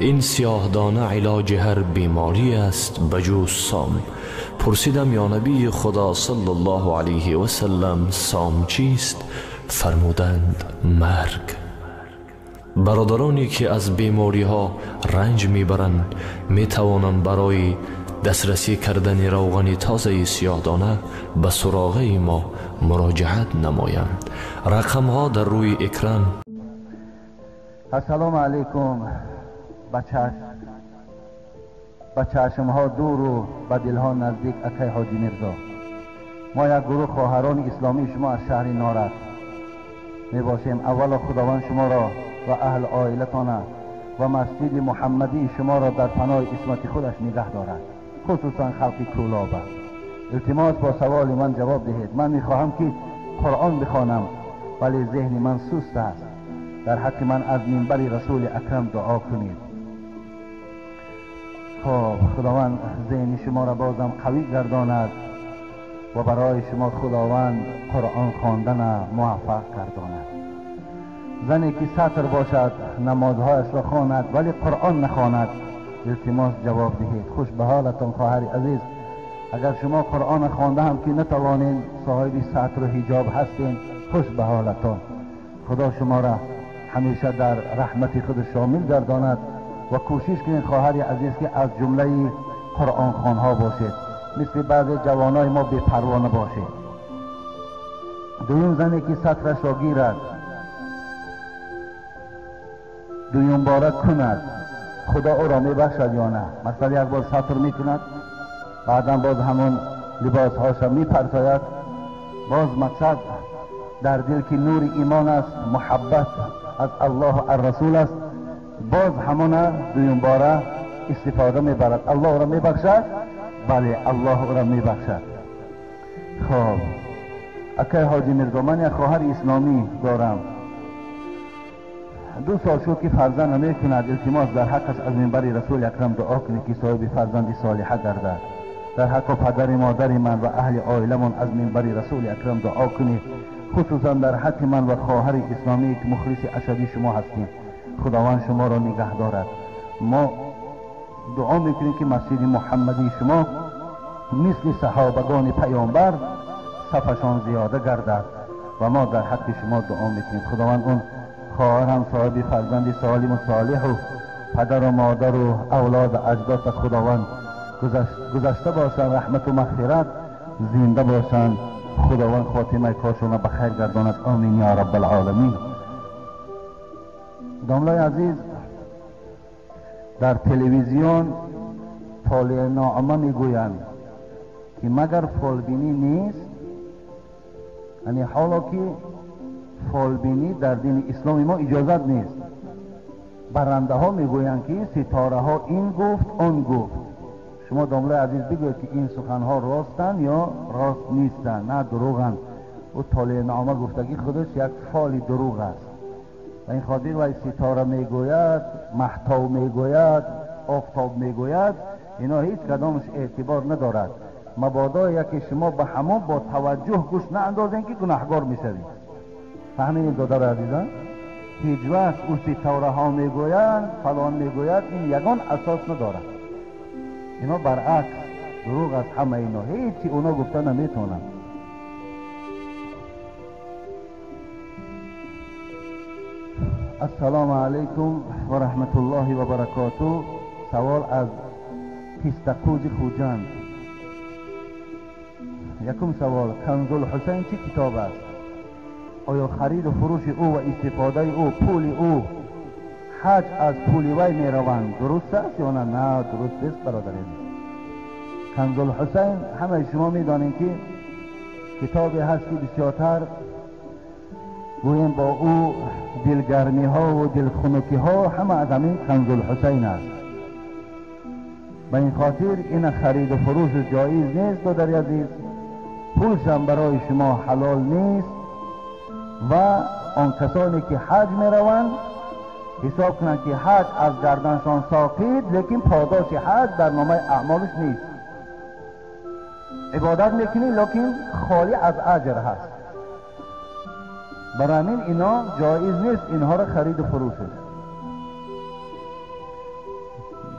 Ин сиёҳдона илоҷи ҳар беморӣ аст ба ҷуз сом. Пурсидам ё набии Худо саллаллоҳу алайҳи васаллам, сом чист? Фармуданд марг. Бародароне ки аз бемориҳо ранҷ мебаранд метавонанд барои дастрасӣ кардани равғани тозаи сиёҳдона ба суроғаи мо муроҷиат намоянд. Рақамҳо дар рӯи экран. Ассалому алайкум. Ба чашмҳо дуру ба дилҳо наздик акай Ҳоҷи Мирзо. Мо як гурӯҳ хоҳарони исломии шумо аз шаҳри Норак мебошем. Аввало Худованд шуморо ва аҳли оилатона ва масҷиди муҳаммадии шуморо дар паноҳи исмати худаш нигаҳ дорад, хусусан халқи Кӯлоба. Илтимос бо саволи ман ҷавоб диҳед. Ман мехоҳам ки Қуръон бихонам, вале зеҳни ман суст аст. Дар ҳаққи ман аз минбари Расули Акрам дуо кунед. Хоб, Худованд зеҳни шуморо бозам қавӣ гардонад ва барои шумо Худованд Қуръон хондана муваффақ гардонад. Зане ки сатр бошад, намозҳояшро хонад, вале Қуръон нахонад, илтимос ҷавоб диҳед. Хуш ба ҳолатон хоҳари азиз. Агар шумо Қуръон хонда ҳам ки натавонед, соҳиби сатру ҳиҷоб ҳастед, хуш ба ҳолатон. Худо шуморо ҳамеша дар раҳмати худ шомил гардонад ва кӯшиш кунед хоҳари азиз ки аз ҷумлаи қуръонхонҳо бошед, мисли баъзе ҷавонои мо бепарво набошед. Дуюм, зане ки сатрашро гирад, дуюмбора кунад, Худо ӯро мебахшад ё на? Масалан, як бор сатр мекунад, баъдан боз ҳамон либосҳоша мепартояд. Боз мақсад дар дил ки нури имон аст, муҳаббат аз Аллоҳу ар-Расул аст, боз ҳамона дуюмбора истифода мебарад. Аллоҳ ӯро мебахшад? Бале, Аллоҳ ӯро мебахшад. Хоб, акай Ҳоҷи Мирзо, ман як хоҳари исломӣ дорам. 2 сол шуд ки фарзанд намекунад. Илтимос дар ҳаққаш аз минбари Расули Акрам дуо кунед ки соҳиби фарзанди солиҳа гардад. Дар ҳаққу падари модари ман ва аҳли оиламон аз минбари Расули Акрам дуо кунед, хусусан дар ҳаққи ман ва хоҳари исломие ки мухлиси ашадии шумо ҳастем. Худованд шуморо нигаҳ дорад. Мо дуо мекунем ки масҷиди муҳаммадии шумо мисли саҳобагони паёмбар сафашон зиёда гардад ва мо дар ҳаққи шумо дуо мекунем. Худованд он хоҳарам соҳиби фарзанди солиму солиҳу падару модару авлоду аҷдода Худованд гузашта бошанд, раҳмату мағфират, зинда бошанд. Худованд хотимаи коршона ба хайр гардонад. Омин ё раббалъоламин. Домлаи азиз, дар телевизион фолеънома мегӯянд ки магар фолбинӣ нест? Яъне ҳоло ки фолбинӣ дар дини исломи мо иҷозат нест. Барандаҳо мегӯянд ки ситораҳо ин гуфт, он гуфт. Шумо домлаи азиз бигӯед ки ин суханҳо ростанд ё рост нестанд? На, дурӯғанд. Ӯ толеънома гуфтагӣ худаш як фоли дурӯғ аст. Ба ин хотир вай ситора мегӯяд, маҳтоб мегӯяд, офтоб мегӯяд, ино ҳеҷ кадомаш эътибор надорад. Мабодо яке шумо ба ҳамон бо таваҷҷӯҳ гӯш наандозем ки гунаҳгор мешавед. Фаҳмидед додари азизон? Ҳеҷ вақт ӯ ситораҳо мегӯянд, фалон мегӯяд, ин ягон асос надорад. Ино баръакс дурӯғ аст ҳама ино, ҳеҷи оно гуфта наметавонанд. Ассалому алайкум ва раҳматуллоҳи ва баракоту. Савол аз Пистақузи Хуҷанд. Якум савол: Канзулҳусайн чӣ китоб аст? Оё хариду фурӯши ӯ ва истифодаи ӯ, пули ӯ, ҳаҷ аз пули вай мераванд, дуруст аст ё на? На, дуруст нест бародари азиз. Канзулҳусайн ҳамаи шумо медонед ки китобе ҳаст ки бисёртар гӯем бо ӯ дилгармиҳо ва дилхунукиҳо ҳама аз ҳамин Канзулҳусайн аст. Ба ин хотир ина хариду фурӯшу ҷоиз нест додари азиз. Пулшам барои шумо ҳалол нест ва он касоне ки ҳаҷ мераванд ҳисоб кунанд ки ҳаҷ аз гарданшон соқит, лекин подоши ҳаҷ дар номаи аъмолаш нест. Ибодат мекунӣ, лекин холӣ аз аҷр ҳаст. برای همین اینا جایز نیست اینها را خرید و فروشش.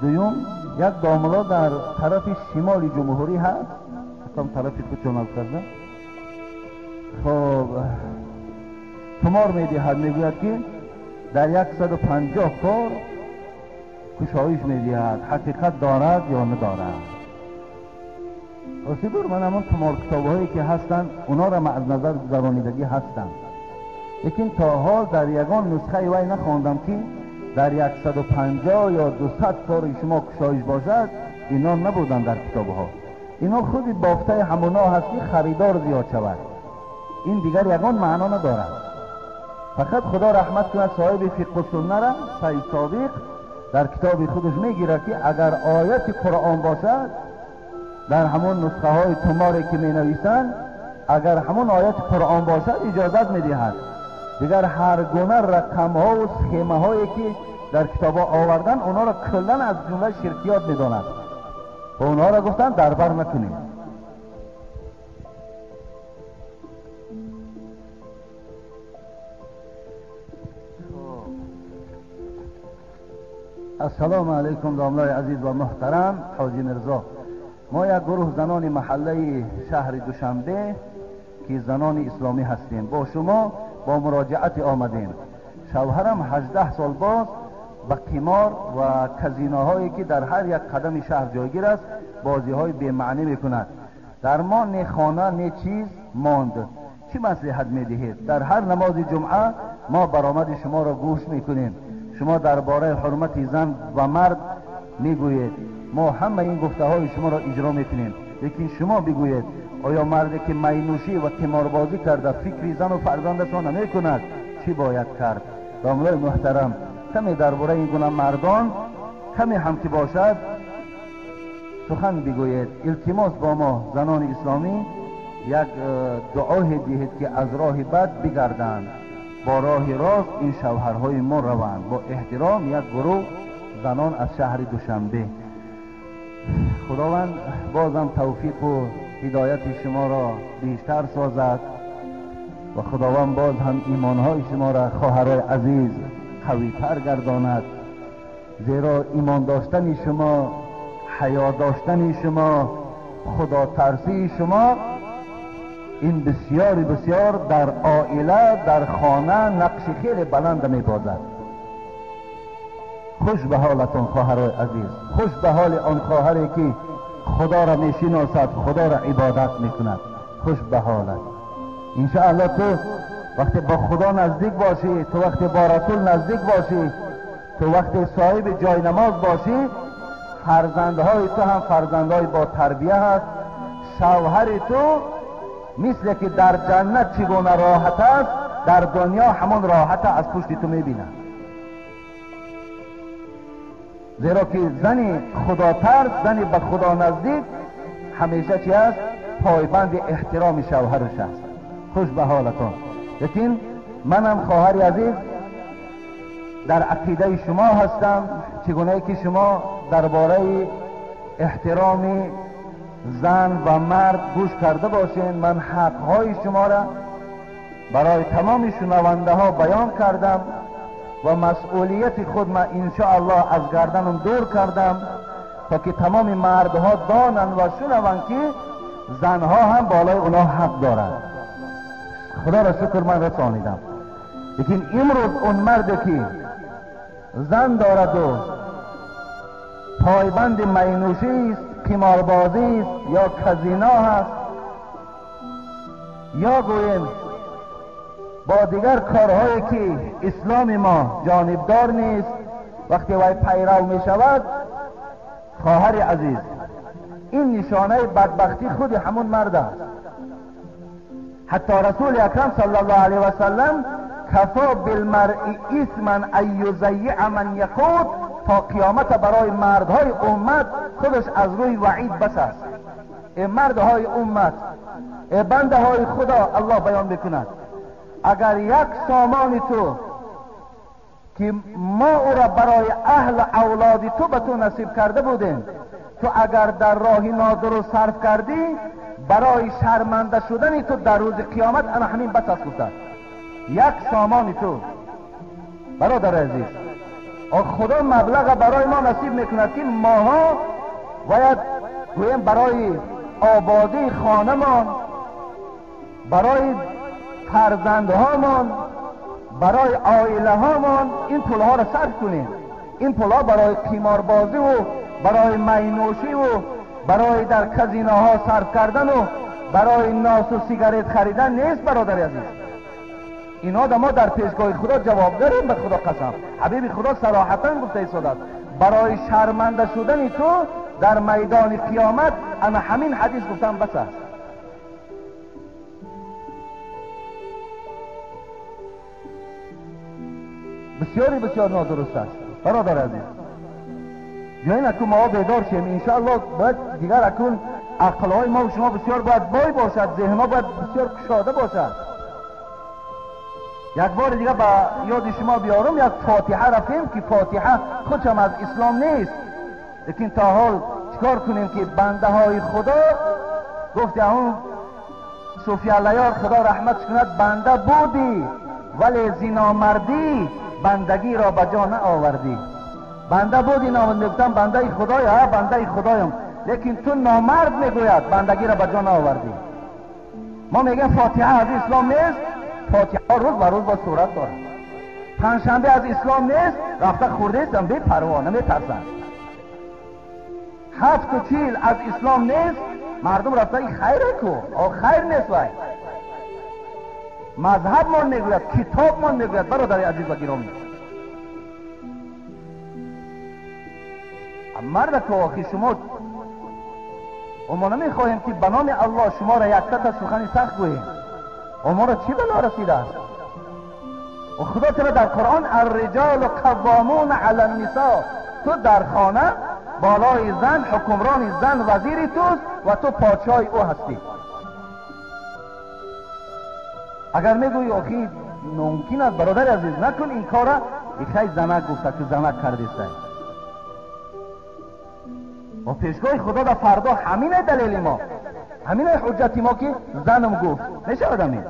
دوم، یک داملا در طرف شمال جمهوری هست، حتی طرف خودشون کرده، خب تمار میدهد، میگوید که در 150 کار کشایش میدهد، حقیقت دارد یا ندارد؟ راستی بر من همون تمار کتاب هایی که هستند اونا را از نظر گذرانیدگی هستند، لیکن تا حال در یگان نسخه وی نخواندم که در 150 یا 200 کار شما کشایش باشد. اینا نبودن در کتاب ها، اینا خودی بافته همونا هست که خریدار زیاد شود، این دیگر یگان معنا ندارد. فقط خدا رحمت کند صاحب فقه و سنه را، سید سابق، در کتاب خودش میگیره که اگر آیت قرآن باشد در همون نسخه های تماری که می نویسند، اگر همون آیت قرآن باشد اجازت می دهد. دیگر هر گونه رقم ها و سخیمه هایی که در کتاب ها آوردن اونا را کلا از جمله شرکیات می دانند و اونها را گفتن دربر نکنید. السلام علیکم داملای عزیز و محترم حاجی مرزا. ما یک گروه زنان محله شهر دوشنبه که زنان اسلامی هستیم با شما با مراجعت آمدیم. شوهرم 18 سال باز به قمار و کزینوهایی که در هر یک قدم شهر جایگیر است بازی های بی معنی میکند. در ما نه خانه نه چیز ماند. چی مصلحت میدهید؟ در هر نماز جمعه ما برآمد شما را گوش میکنیم. شما درباره حرمت زن و مرد میگویید، ما همه این گفته های شما را اجرا میکنیم، لیکن شما بگویید آیا مردی که مینوشی و قماربازی کرده فکری زن و فرزندش را نمیکند چی باید کرد؟ داملای محترم، کمی درباره این گونه مردان کمی هم که باشد سخن بگویید. التماس با ما زنان اسلامی یک دعای دهید که از راه بد بگردند، با راه راست این شوهرهای ما روند. با احترام یک گروه زنان از شهر دوشنبه. خداوند بازم توفیق و هدایت شما را بیشتر سازد و خداوند باز هم ایمانهای شما را خواهرای عزیز قویتر گرداند، زیرا ایمان داشتن شما، حیا داشتن شما، خدا ترسی شما، این بسیار بسیار در عائله، در خانه نقش خیلی بلند میبازد. خوش به حالتان خواهرای عزیز، خوش به حال آن خواهری که خدا را میشناسد، خدا را عبادت میکند، خوش به حالت. انشاءالله تو وقتی با خدا نزدیک باشی، تو وقتی با رسول نزدیک باشی، تو وقتی صاحب جای نماز باشی، فرزندهای تو هم فرزندهای با تربیه هست. شوهر تو مثل که در جنت چگونه راحت است، در دنیا همان راحت از پشت تو میبیند. زیرا که زن خدا ترس، زن به خدا نزدیک همیشه چی است؟ پایبند احترام شوهرش است. خوش به حالتان. لیکن منم خواهر عزیز در عقیده شما هستم، چگونه که شما درباره احترام زن و مرد گوش کرده باشین، من حقهای شما را برای تمام شنونده ها بیان کردم و مسئولیت خود من انشاءالله از گردنم دور کردم تا که تمام مردها دانند و شنوند که زنها هم بالای اونا حق دارند. خدا را شکر من رسانیدم. لیکن امروز اون مرد که زن دارد و پایبند مینوشی است، قماربازی است یا کزینا هست، یا گوییم با دیگر کارهایی که اسلام ما جانبدار نیست، وقتی وی پیرو می شود، خواهر عزیز این نشانه بدبختی خود همون مرد است. حتی رسول اکرم صلی الله علیه و سلم کفا بالمرء اثما ان یضیع من یقود، تا قیامت برای مردهای امت خودش از روی وعید بس است. ای مردهای امت، ای بنده های خدا، الله بیان بکند اگر یک سامان تو که ما او را برای اهل اولاد تو به تو نصیب کرده بودیم، تو اگر در راه نادرست صرف کردی، برای شرمنده شدن تو در روز قیامت انا همین بس است گفته. یک سامان تو. برادر عزیز، خدا مبلغ برای ما نصیب میکند که ماها باید گویم برای آبادی خانمان، برای فرزندهامان، برای عائله هامان این پولها را صرف کنیم. این پولها برای قماربازی و برای مینوشی و برای در کزینه صرف کردن و برای ناس و سیگارت خریدن نیست. برادر عزیز، اینا ما در پیشگاه خدا جواب داریم. به خدا قسم، حبیب خدا صراحتا گفته ایستاده است برای شرمنده شدن تو در میدان قیامت انا همین حدیث گفتم بس است. بسیاری بسیار نادرست است برادر عزیز. بیاین اکنون ما بیدار شیم انشاءالله. باید دیگر اکنون عقلهای ما و شما بسیار باید بای باشد، ذهنها باید بسیار کشاده باشد. یک بار دیگه به یاد شما بیارم، یک فاتحه رفتیم که فاتحه خودشم از اسلام نیست، لیکن تا حال چیکار کنیم که بنده های خدا، گفت اون صوفی علیار خدا رحمتش کند، بنده بودی ولی زینامردی بندگی را به جا نآوردی. بنده بودی، نامد میگفتم بنده خدایا، بنده خدایم، لیکن تو نامرد میگوید بندگی را به جا نآوردی. ما میگیم فاتحه از اسلام نیست، فاتحه روز به روز با صورت دارد. پنجشنبه از اسلام نیست، رفته خورده استم بی پروا نمیترسن. 7:40 از اسلام نیست، مردم رفته این خیره کو، آه خیر نیست. وای مذهب ما میگوید، کتاب ما میگوید. برادر عزیز و گرامی، مرد که آخی شما و ما نمیخواهیم که به نام الله شما را یک تا سخنی سخت گوییم. و ما را چی بلا رسیده است؟ و خدا تعالی در قرآن الرجال قوامون علی النساء، تو در خانه بالای زن حکمران زن وزیری توست و تو پادشاه او هستی. اگر میگویی آخی ممکن است، برادر عزیز نکن این کارا، خیلی زنک گفته که زنک کرده است. و پیشگاه خدا در فردا همین دلیل ما، همین حجت ما که زنم گفت نشود. همین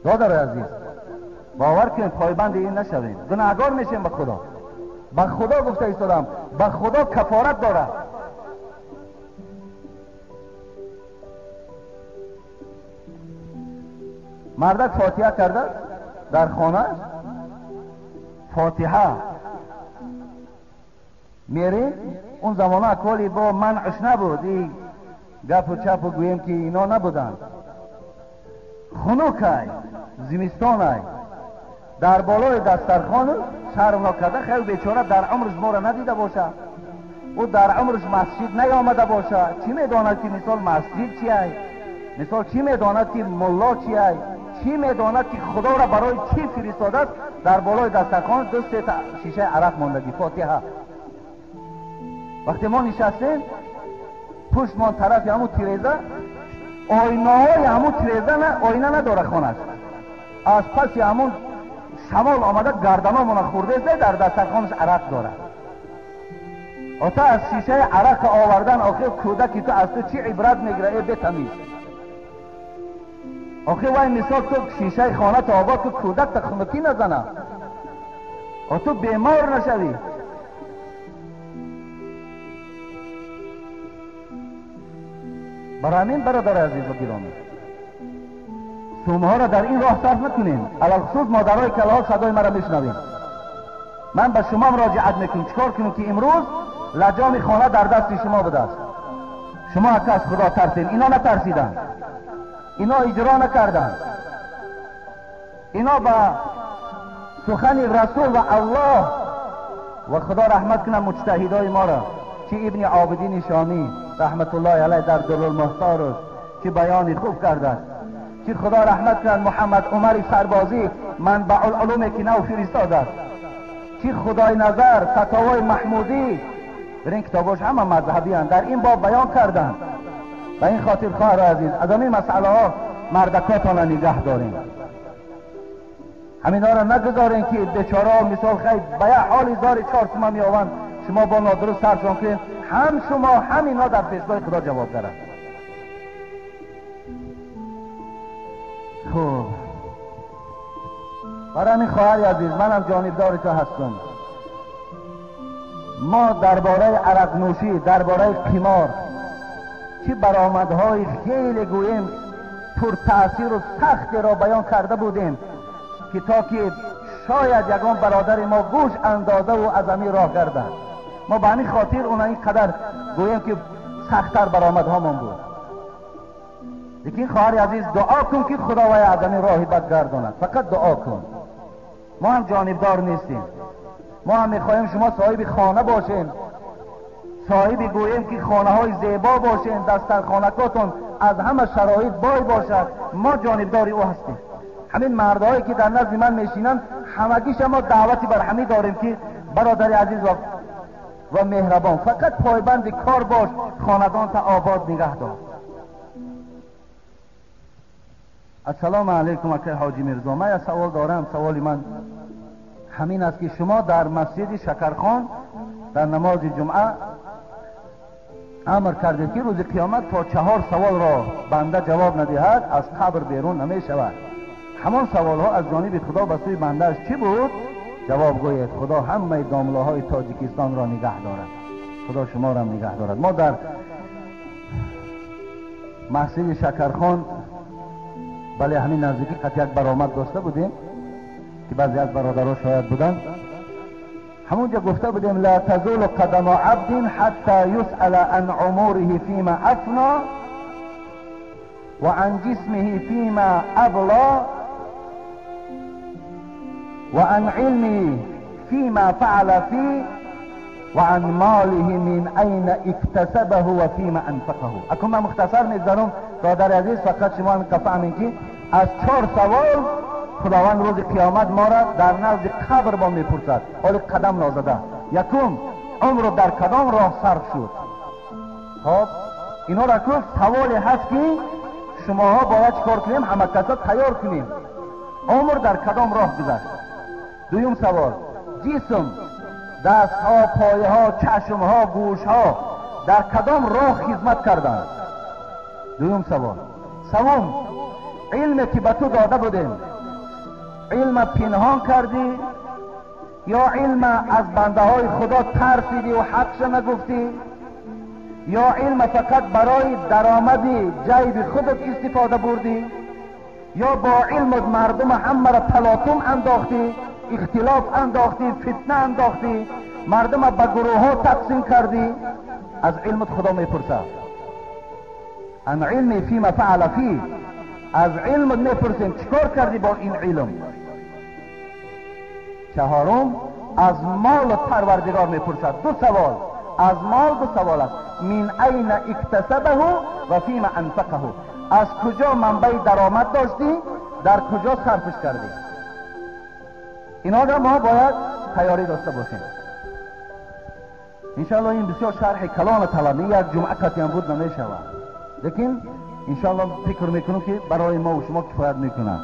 برادر عزیز باور کنیم پایبند این نشویم، گناهگار میشیم. به خدا، به خدا گفته ایستادم، به خدا کفارت دارد. مردک فاتحه کرده در خانه، فاتحه میره. اون زمانه اکوالی با منعش نبود، این گپ و چپ و گوییم که اینا نبودن. خنوک ای، زمستان ای، در بالای دسترخوان شرم نکرده. خیلی بیچاره در عمرش ما را ندیده باشه، او در عمرش مسجد نیامده باشه، چی میداند که مثال مسجد چی ای، مثال چی میداند که ملا چی ای، چی میداند که خدا را برای چی فرستاده است. در بالای دسترخوان 2-3 تا شیشه عرق ماندگی فاتحه. وقتی ما نشستیم پشت ما طرف همون تریزه، آینه های همون تریزه نه، آینه نداره خانه است، از پس همون شمال آمده گردنامون خورده است، در دسترخوانش عرق داره. آتا از شیشه عرق آوردن، آخه کودکی تو از تو چی عبرت میگیره ای بتمیز؟ آخه وای مثال تو شیشه خانه تا آباد تو کودک تا خنکی نزنه، آ تو بیمار نشوی. برای همین برادر عزیز و گرامی، سومها را در این راه صرف نکنیم. علی‌الخصوص مادرای که الان صدای مرا میشنویم، من به شما مراجعت میکنم چیکار کنیم که امروز لجام خانه در دست شما بوده است. شما حتی از خدا ترسین، اینا نترسیدن، اینا اجرا نکردن، اینا به سخن رسول و الله و خدا رحمت کنه مجتهدای ما را، چه ابن عابدین شامی رحمت الله علیه در دلالمختارش چه بیانی خوب کرده است، چه خدا رحمت کنه محمد عمر سربازی منبع العلوم که نو فرستاده است، چه خدای نظر فتاوای محمودی، در این کتاباش همه مذهبی هستند، در این باب بیان کردند. و این خاطر خواهر عزیز از این مسئله ها مردکاتان را نگه داریم، همینا را نگذارین که بیچاره مثال خیلی به یه حالی زار 4 تومن میآوند، شما با نادرست سرشان کنید، هم شما هم اینا در پیشگاه خدا جواب دارند. خب برای همین خواهر عزیز، منم جانبدار تو هستم. ما درباره عرق نوشی، درباره قمار چه برآمدهای خیلی گوییم پر تاثیر و سختی را بیان کرده بودیم که تا که شاید یگان برادر ما گوش اندازه و از همین راه گردد. ما به همین خاطر اونا اینقدر گوییم که سختتر برآمدهامان بود. لیکن خواهر عزیز دعا کن که خداوند از همین راه بد گرداند. فقط دعا کن. ما هم جانبدار نیستیم. ما هم میخواهیم شما صاحب خانه باشین، صاحب گوییم که خانه های زیبا باشین، دسترخوانکاتون از همه شرایط بای باشد. ما جانبدار او هستیم. همین مردهایی که در نزد من میشینن همگیش ما دعوتی بر همین داریم که برادر عزیز و مهربان فقط پایبند کار باش، خاندان تا آباد نگه دار. السلام علیکم اکای حاجی میرزا، من یک سوال دارم. سوال من همین است که شما در مسجد شکرخان در نماز جمعه امر کردید که روز قیامت تا 4 سوال را بنده جواب ندهد از قبر بیرون نمی شود. همان سوال ها از جانب خدا به سوی بنده اش چی بود؟ جواب گوید خدا همه داملاهای تاجیکستان را نگه دارد. خدا شما را هم نگه دارد. ما در مسجد شکرخان بله همین نزدیکی قطع یک برآمد داشته بودیم که بعضی از برادرها شاید بودند. همونجا گفته بودیم لا تزول قدم عبد حتی یسأل عن عمره فيما افنا وعن جسمه فيما ابلا وعن علمه فيما فعل فيه وعن ماله من اين اكتسبه وفيما انفقه. اکنون من مختصر میگذارم برادر عزیز، فقط شما فهمین که از 4 سوال خداوند روز قیامت ما را در نزد قبر با میپرسد. حالی قدم نازده. یکم عمر در کدام راه صرف شد؟ خب اینا را که سوالی هست که شماها باید چکار کنیم؟ همه کسا تیار کنیم. عمر در کدام راه گذشت؟ دویم سوال، جسم، دستها، پایها، چشمها، گوشها در کدام راه خدمت کردند؟ دویم سوال. سوم، علمی که به تو داده بودیم علم پنهان کردی یا علم از بنده های خدا ترسیدی و حقش نگفتی، یا علم فقط برای درآمد جیب خودت استفاده بردی، یا با علم مردم همه را تلاطم انداختی، اختلاف انداختی، فتنه انداختی، مردم به گروه ها تقسیم کردی؟ از علمت خدا میپرسد. عن علمی فیما فعل فی، از علم میپرسیم چیکار کردی با این علم؟ چهارم، از مال پروردگار میپرسد. 2 سوال از مال، 2 سوال است. من این اکتسبه و فیما انفقه، از کجا منبع درآمد داشتی، در کجا صرفش کردی؟ اینا را ما باید تیاری داشته باشیم. انشاءالله این بسیار شرح کلان طلبی یک جمعه قطعی هم بود نمیشود، لیکن انشاءالله فکر میکنم که برای ما و شما کفایت میکنه.